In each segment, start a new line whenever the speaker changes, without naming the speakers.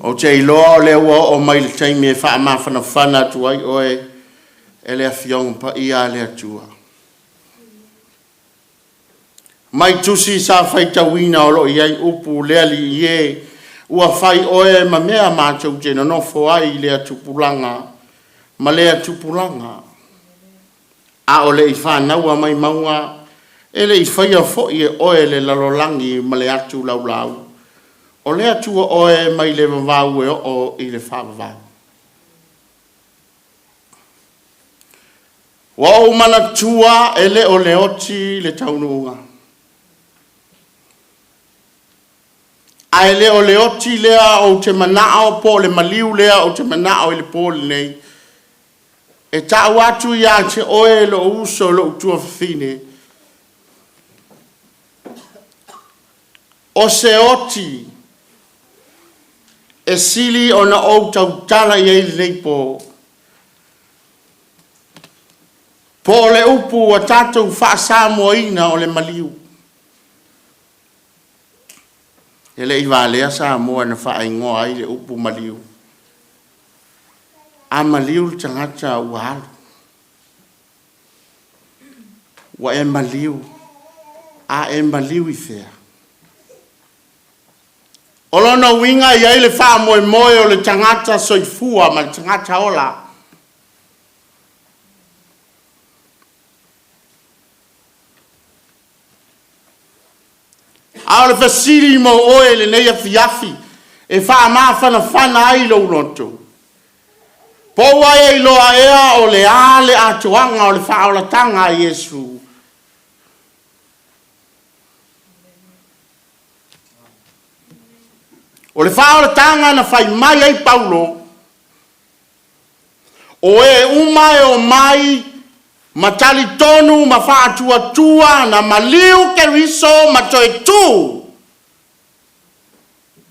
Ou te iloa o lea ua oo mai le taimi e faamafanafana atu ai oe e le Afioga Paia a le Atua. Mai tusi sa faitauina o lo o i ai upu, le Alii e, ua fai oe ma mea matou te nonofo ai i lea tupulaga ma lea tupulaga. A o le i fanaua mai mauga, e le i faia foi e oe le lalolagi ma le atu laulau. O le Atua oe mai le vavau e oo i le faavavau. Ua ou manatua e le o le oti le taunuuga, ae le o le oti lea ou te manao po o le maliu lea ou te manao i le po lenei, e tau atu ia te oe lou uso, lou tuafafine, o se oti e sili ona ou tautala i ai lenei po, po o le upu ua tatou faa-Samoaina o le maliu. E le i valea Samoa na faaigoa ai le upu maliu. A maliu le tagata ua alu, ua e maliu, a e maliu i fea? O lona uiga e i ai le faamoemoe o le tagata soifua ma le tagata ola. A o le fesili mo oe i lenei afiafi e faamafanafana ai lou loto, po ua e iloa ea o le a le atoaga o le faaolataga a Iesu? O le faaolataga na fai mai ai Paulo, o e uma e omai ma talitonu ma faatuatua na maliu Keriso ma toe tu,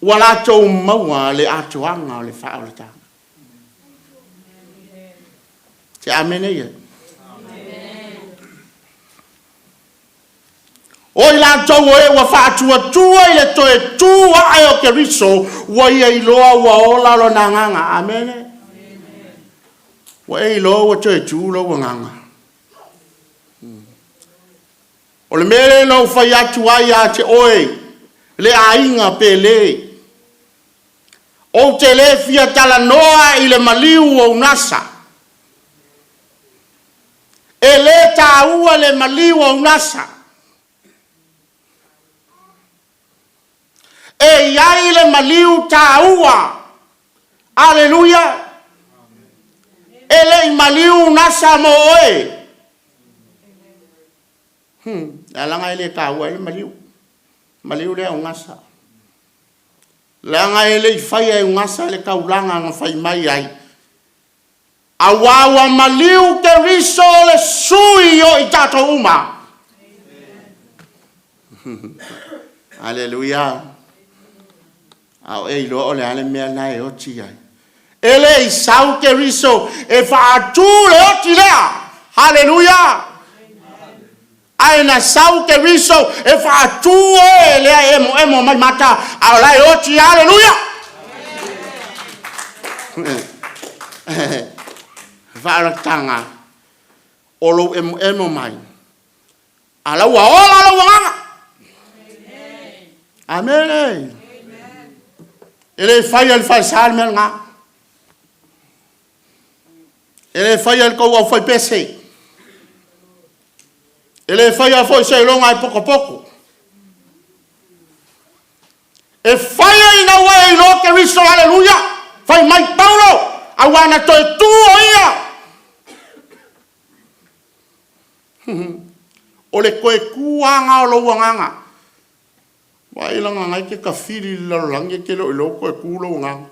ua latou maua le atoaga o le faaolataga. Se amene ia. O i latou o e ua faatuatua i le toe tu ae o Keriso, ua ia iloa ua ola lona agaga. Amene. Ua e iloa ua toe tu lou agaga. O le mea lea na ou fai atu ai ia te oe, le aiga pele, ou te le fia talanoa i le maliu o Unasa. E le taua le maliu o Unasa. E i ai le maliu taua. Aleluia! E le i maliu Unasa mo oe. Leaga e le taua ai le maliu. Maliu lea o Gasa. Leaga e le i faia e Gasa le taulaga na fai mai ai. Aua ua maliu Keriso le sui o i tatou uma. Aleluia. A o e iloa o le a le mea lena e oti ai. E le i sau Keriso e faatu le oti lea. Haleluia! Ae na sau Keriso e faatu oe lea e emoemo mai mata, a o la e oti. Haleluia! Faaolataga o lou emoemo mai, a la ua ola lou agaga. Amene. E le faia e le falesa le mea lena. E le faia e le tou aufaipese. E le faia foi seiloga e potopoto. E faia ina ua e iloa Keriso, aleluia! Fai mai Paulo, aua na toe tu o ia. O le toe tu lava o lou agaga. Vaai la nai te tafili i le lalolagi e te le o iloa toe tu lou agaga.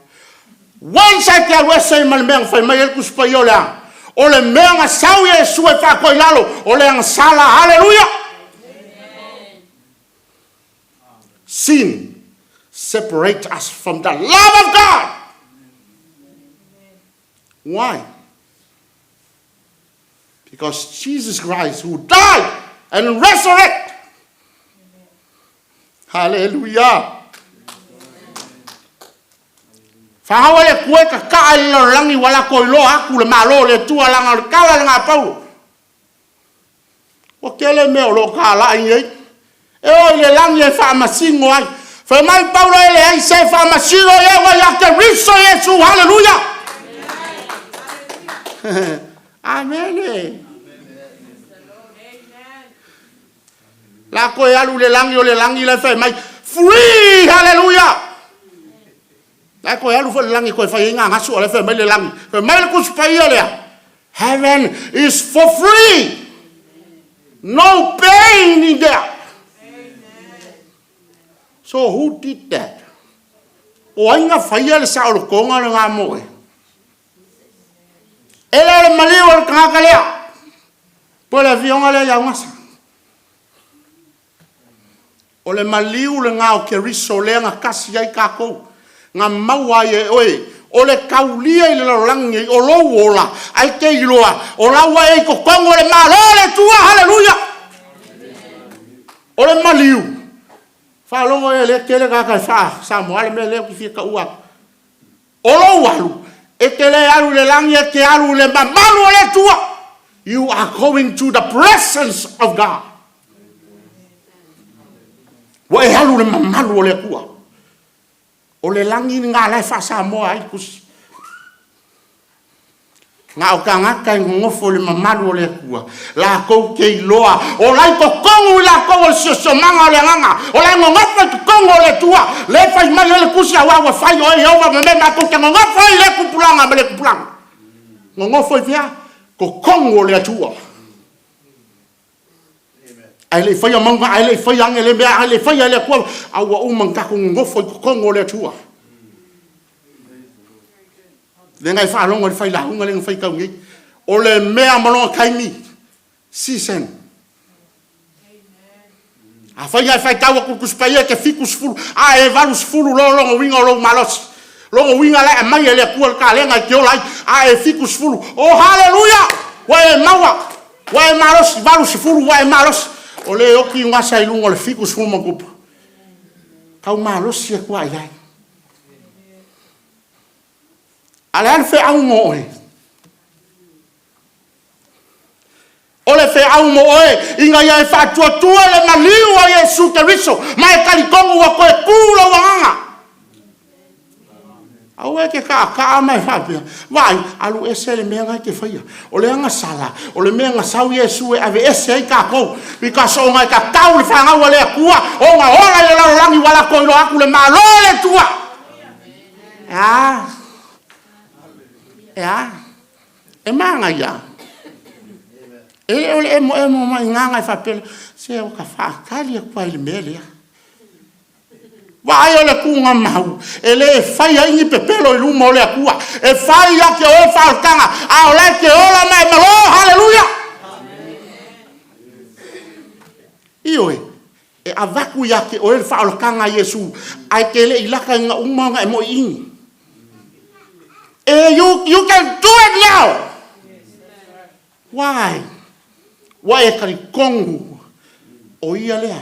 Once e te alu ese ma le mea na fai mai ai le Tusi Paia o le a? O le mea na sau Iesu e faatoa i lalo, o le agasala, haleluia! Sin separate us from the love of God. Why? Because Jesus Christ who died and resurrected. Hallelujah. Fagau e le Atua e tata'a i le lalolagi ua latou iloa atu le Malo o le Atua leaga o le tala lena a Paulo. Ua tele mea o lo o talai nei, e oo i le lagi e faamasino ai. Fai mai Paulo, e leai se faamasino i ai ua ia Keriso Iesu. Haleluia! Amene. La toe alu i le lagi, o le lagi la e fai mai, free, haleluia! La e toe alu foi i le lagi e toe fai ai gagasu, a o la e fai mai le lagi, fai mai le Tusi Paia lea, heaven is for free. No pain in there. So who did that? O ai na faia le saolotoga lena mo oe? E le o le maliu o le tagata lea, po o le afioga lea ia Augasa. O le maliu lena o Keriso lea na tasi ai tatou, na maua ai e oe, o le taulia i le lalolagi nei, o lou ola, ae te iloa, o la ua e i totonu o le Malo o le Atua. Haleluia! O le maliu, faalogo ea o lea e tele tagata e faa-Samoa le mea lea ou te fia taua atu. O lou alu, e te le alu i le lagi, e te alu i le mamalu o le Atua. You are going to the presence of God. Ua e alu i le mamalu o le Atua. O le lagi lena la e faa-Samoa ai le tusi. Na o tagata e nonofo i le mamalu o le Atua, latou te iloa, o la i totonu i latou o le siosiomaga o le agaga, o la e nonofo i totonu o le Atua, lea e fai mai ai le tusi, aua ua fai oe Ieova ma mea matou te nonofo ai i lea tupulaga ma lea tupulaga. Nonofo i fea? Totonu o le Atua. Ae le i faia mauga, ae le i faia age le mea, ae le i faia e le Atua, a ua uma ona tatou nonofo i totonu o le Atua. Lea na e faalogo i le failauga lea na faitau nei. O le mea ma lona taimi, season. Afai na e faitau atu i le Tusi Paia e te 70, a e 80 loa lona uiga o lou malosi. Lona uiga la e aumai e le Atua le kalena e te ola ai, a e 70, oh haleluia! Ua e maua, ua e malosi, 80 ua e malosi. O le oti gasa i luga o le 70 ma tupu. Tau malosi atu lava i ai. A o le a le feau mo oe? O le feau mo oe, ina ia e faatuatua i le maliu a Iesu Keriso, ma e talitonu ua toe tu lou agaga. Aua e te taataa ma e faapea, vaai, alu ese le mea lena e te faia. O le agasala, o le mea na sau Iesu e aveese ai tatou, because ona e tatau i le fanau a le Atua ona ola i le lalolagi ua latou iloa atu le Malo o le Atua. E a? E a? E manaia. E le o le emoemo mai gaga e faapea, se ua ta faatali atu lava i le mea lea. Vaai o le tuugamau, e le fai ai ni pepelo i luma o le Atua. E fai ia te oe faaolataga, a o la e te ola ma e malo, haleluia! Ioe, e avatu ia te oe le faaolataga a Iesu, ae te le i lata ina uma ona e moiini. E, you can do it now! Why? Ua e talitonu o ia lea.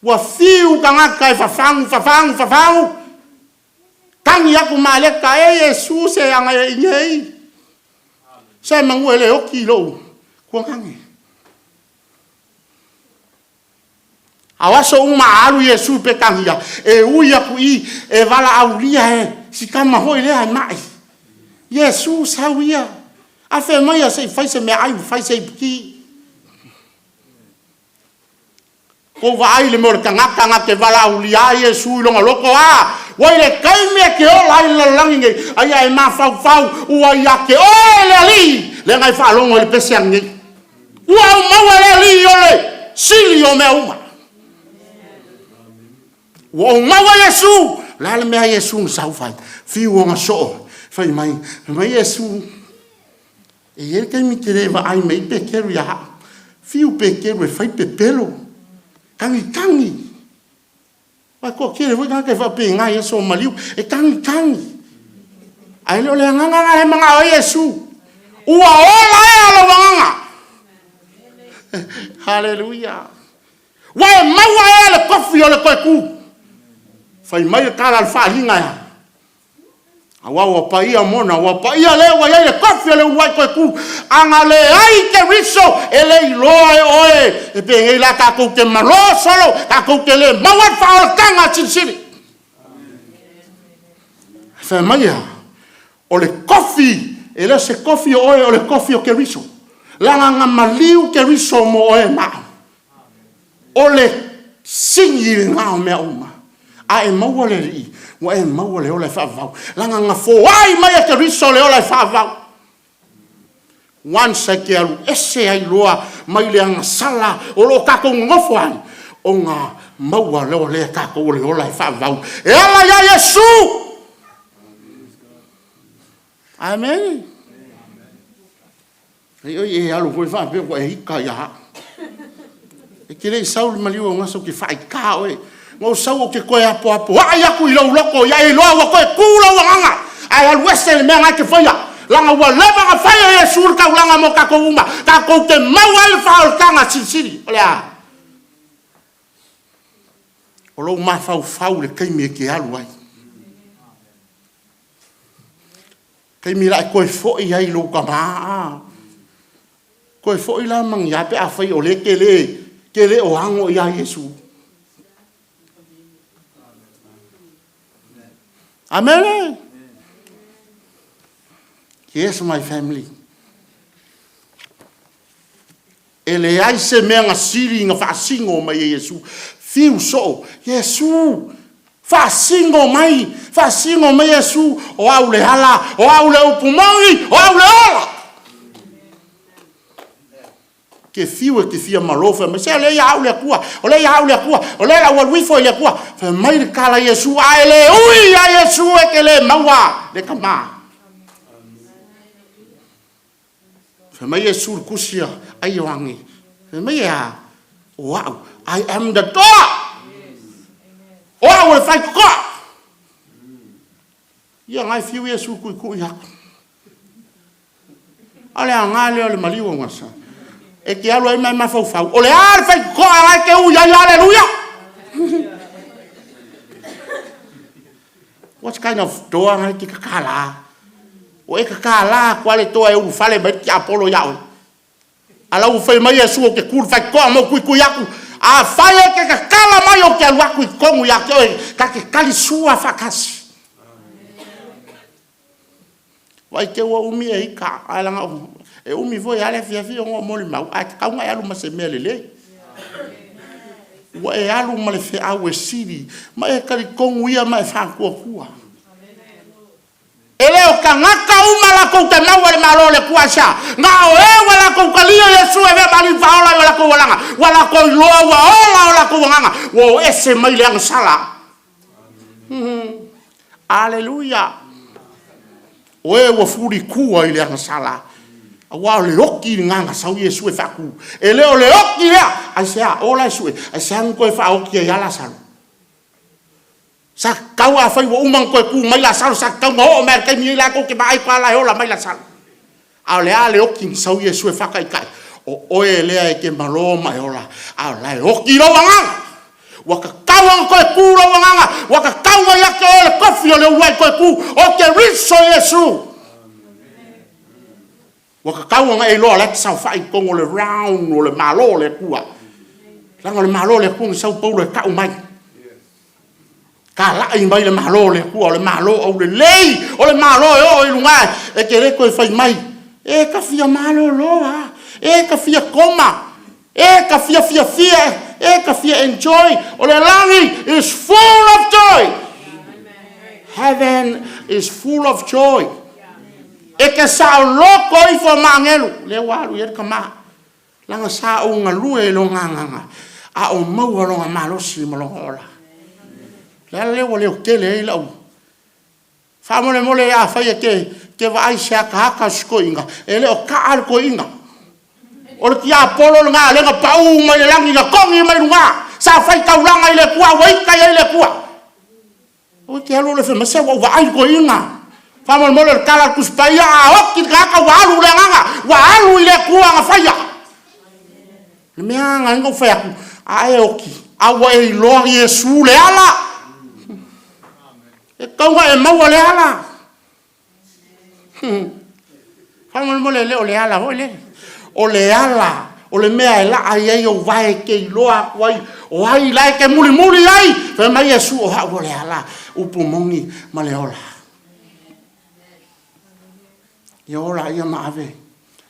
Ua fiu tagata e fafagu, fafagu, fafagu, tagi atu Maleta, e Iesu se aga e i nei. Se manu e le oti i lou tuagage. A o aso uma a alu Iesu i Petania, e ui atu i, e valaaulia e si tama foi lea e mai. Iesu sau ia, afe maia se i fai se meaai ma fai se iputi. Tou vaai i le mea o le tagata na te valaaulia ai Iesu i lona loto, a ua i le taimi e te ola ai i le lalolagi nei, a ia e mafaufau ua ia te oe le Alii, lea na e faalogo i le pese ananei. Ua ou maua le Alii o le sili o mea uma. Ua ou maua Iesu. O le a le mea a Iesu na sau fai? Fiu ona soo, fai mai, fai mai Iesu, e i ai le taimi te le vaai mai ai Peteru ia au. Fiu Peteru e fai pepelo, tagitagi. Aua e toatele foi tagata e faapena i aso o maliu, e tagitagi. Ae le o le agaga lena e manao ai Iesu. Ua ola ea lou agaga. Haleluia. Ua e maua ea le kofi o le toe tu. Fai mai le tala a le faaaliga ea. Aua ua paia mona, ua paia lea ua i ai le kofi o le uluai toe tu. A na leai Keriso, e le iloa e oe, e penei la tatou te malo solo, tatou te le maua le faaolataga a Silisili. Fai mai e a? O le kofi, e le o se kofi o oe, o le kofi o Keriso. Leaga na maliu Keriso mo oe ma au. O le sini lena o mea uma. A e maua le Alii, ua e maua le ola e faavavau, leaga na foai mai e Keriso le ola e faavavau. Once e te alu ese ai loa mai le agasala o lo o tatou nonofo ai, ona maua loa lea e tatou o le ola e faavavau e ala ia Iesu. Amene. Ai e alu foi faapea ua e ita ia au. E te le i sau i le maliu o Gasa ou te faaita oe. Na ou sau ou te toe apoapoai atu i lou loto ia e iloa ua toe tu lou agaga ae alu ese le mea lena e te faia. Leaga ua leva ona fai e Iesu le taulaga mo tatou uma, tatou te maua ai le faaolataga silisili. O le a? O lou mafaufau i le taimi e te alu ai. Taimi la e toe foi ai i lou tama, a. Toe foi la ma ni a pe afai o lea e te le, te le o ano ia Iesu. Amene. Yes, my family. E leai se mea na sili na faasino mai e Iesu. Fiu soo, Iesu, faasino mai, faasino mai Iesu, o au le ala, o au le upu moni, o au le ola. Ke fiu e te fia malo, fai mai, se o lea ia au le Atua, o lea ia au le Atua, o lea la ua ifo i le Atua. Fai mai le tala Iesu, a e le ui ia Iesu e te le maua le tama. Fai mai Iesu i le tusi a Ioane, fai mai e a? O au, I am the door. O au o le faitotoa. Ia na e fiu Iesu tuitui atu. A o le aoga lea o le maliu o gasa. E te alu ai ma e mafaufau, o le a le faitotoa na e te ui ai, aleluia! What kind of door na e te tatala? Ua e tatala atu lava le toa e ulufale mai le tiapolo ia oe. A la ua fai mai Iesu ou te tu i le faitotoa ma ou tuitui atu. Afai e te tatala mai ou te alu atu i totonu ia te oe, ta te talisua faatasi. Vaai te i ua umi e ita, ae leaga e umi foi lava le afiafi ona o molimau, ae tatau ona e alu ma se mea lelei. Ua e alu ma le feau e sili, ma e talitonu ia ma e faatuatua. E le o tagata uma latou te maua i le Malo o le Atua, aisea? Na o e ua latou talia Iesu e avea ma Alii Faaola i o latou agaga, ua latou iloa ua ola o latou agaga, ua o ese mai le agasala. Aleluia! O e ua fulitua i le agasala, aua o le oti lena na sau Iesu e faatu. E le o le oti lea, aisea? O la e sue, aisea na toe faaoti ai lava Lasalo? Sa tatau afai ua uma ona toe tu mai Lasalo, sa tatau ona oo mai lava i le taimi nei la tou te vaai toa la e ola mai Lasalo. A o le a le oti na sau Iesu e faataitai? O oe lea e te malo ma e ola, a o la e oti lou agaga. Ua tatau ona toe tu lou agaga, ua tatau ona ia te oe le tofi o le uluai toe tu, o Keriso Iesu. Ua tatau ona e iloa o la e te saofai i totonu o le round o le Malo o le Atua. Leaga o le Malo o le Atua na sau Paulo e tau mai. Talai mai le Malo o le Atua, o le Malo aulelei, o le Malo e oo i luga e te le toe fai mai. E ta fia malolo lava, e ta fia koma, e ta fia fiafia, e ta fia enjoy. O le lagi is full of joy. Heaven is full of joy. E te saoloto ifo ma agelu, lea ua alu i ai le tama. Leaga sa ou galue i lona agaga, a o maua lona malosi ma lona ola. O le ala lea ua leotele ai lau faamolemole, afai e te vaai i se ataata o si toeaina, e le o taa le toeaina. O le tiapolo lena lea na pau mai le lagi, na togi mai luga, sa fai taulaga i le Atua, ua ita i ai le Atua. Ua te alu le fai mai, se ua ou vaai i le toeaina. Faamolemole o le tala a le Tusi Paia, a oti le tagata ua alu i le agaga, ua alu i le Atua na faia. Le mea lava na ou fai atu, a e oti, a ua e iloa Iesu le ala. E tatau ona e maua le ala. Faamolemole le o le ala foi lele. O le ala, o le mea e laa i ai ou vae e te iloa atu ai, o ai la e te mulimuli ai. Fai mai Iesu, o au o le ala, upu moni ma le ola. Ia ola ia ma ave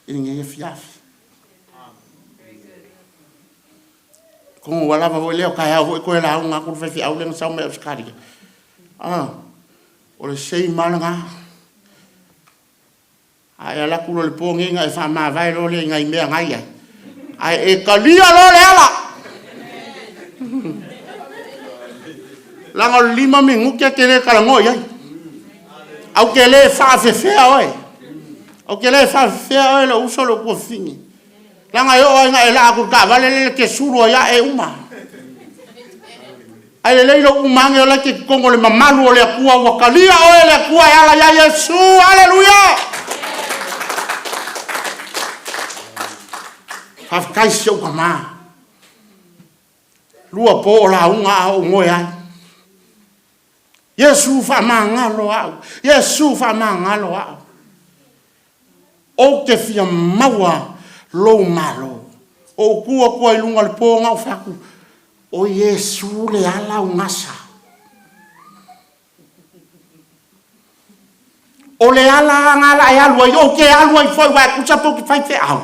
i lenei afiafi. Atonu ua lava foi lea, o taeao foi toe lauga atu le faifeau lea na sau mai Ausetalia. Ah, o le same lava lena. A e alu atu loa i le po lenei ona e faamavae loa lea i nai mea na i ai, ae e talia loa le ala. Leaga o le 5 minute e te le talanoa i ai. Ae ou te le faafefea oe. Ou te le faafefea oe lou uso, lou tuafafine. Leaga e oo lava ina e laa atu i le taavale lea e te sulu ai lava e uma. Ae lelei lou uma ane o la e te i totonu o le mamalu o le Atua ua talia oe e le Atua e ala ia Iesu. Aleluia! Faafetai si ou tama. Lua po o lauga a o ou moe ai. Iesu faamagalo au, Iesu faamagalo au. Ou te fia maua lou malo. Ou tu atu ai i luga o le po na ou fai atu, o Iesu le ala o gasa. O le ala na la e alu ai, ou te alu ai foi, uae tusa pe ou te faifeau.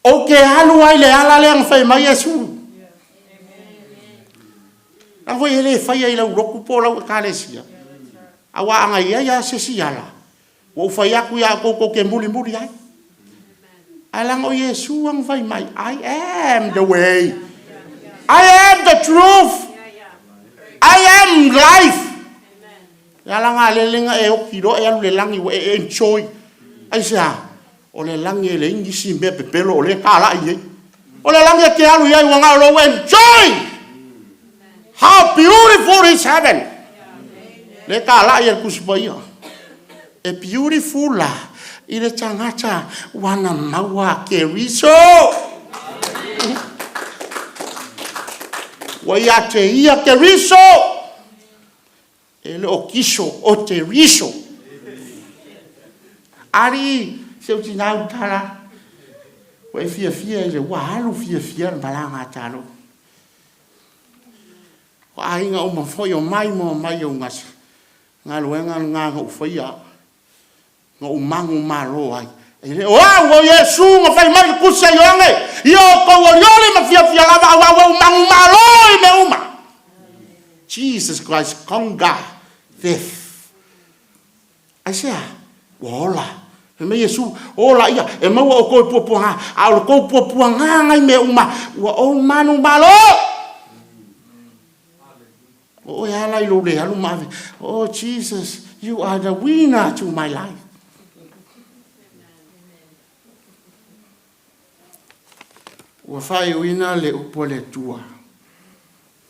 Ou te alu ai le ala lea na fai mai Iesu. A foi e le faia i lau lotu po o lau ekalesia. Aua ana i ai lava se isi ala, ua ou fai atu ia outou tou te mulimuli ai. Ae leaga o Iesu na fai mai, I am the way. I am the truth. I am life. Le ala na lele na e oti loa e alu le lagi ua e enjoy. Aisea? O le lagi e leai nisi mea pepelo o lea e talai i ai. O le lagi e te alu i ai ua na o lou enjoy. How beautiful is heaven. Le talai e le Tusi Paia. E beautiful la i le tagata ua na maua Keriso. Ua ia te ia Keriso. E le o kiso, o te riso. Alii, si ou tina u tala, ua e fiafia i le ua alu fiafia le malaga a talo. O aiga uma foi o mai ma omai ou gasa, galuega lena na ou faia. Na ou manumalo ai. E le o au, o Iesu na fai mai i le Tusi a Ioane, Ia outou olioli ma fiafia lava aua ua ou manumalo i mea uma. Jesus Christ conquer death. Aisea? Ua ola. Fai mai Iesu, ola ia, e maua outou i puapuaga, a o le tou puapuaga nai mea uma, ua ou manumalo. O oe ala i lou le alu ma ave. Oh Jesus, you are the winner to my life. Ua faaiuina le upu a le Atua.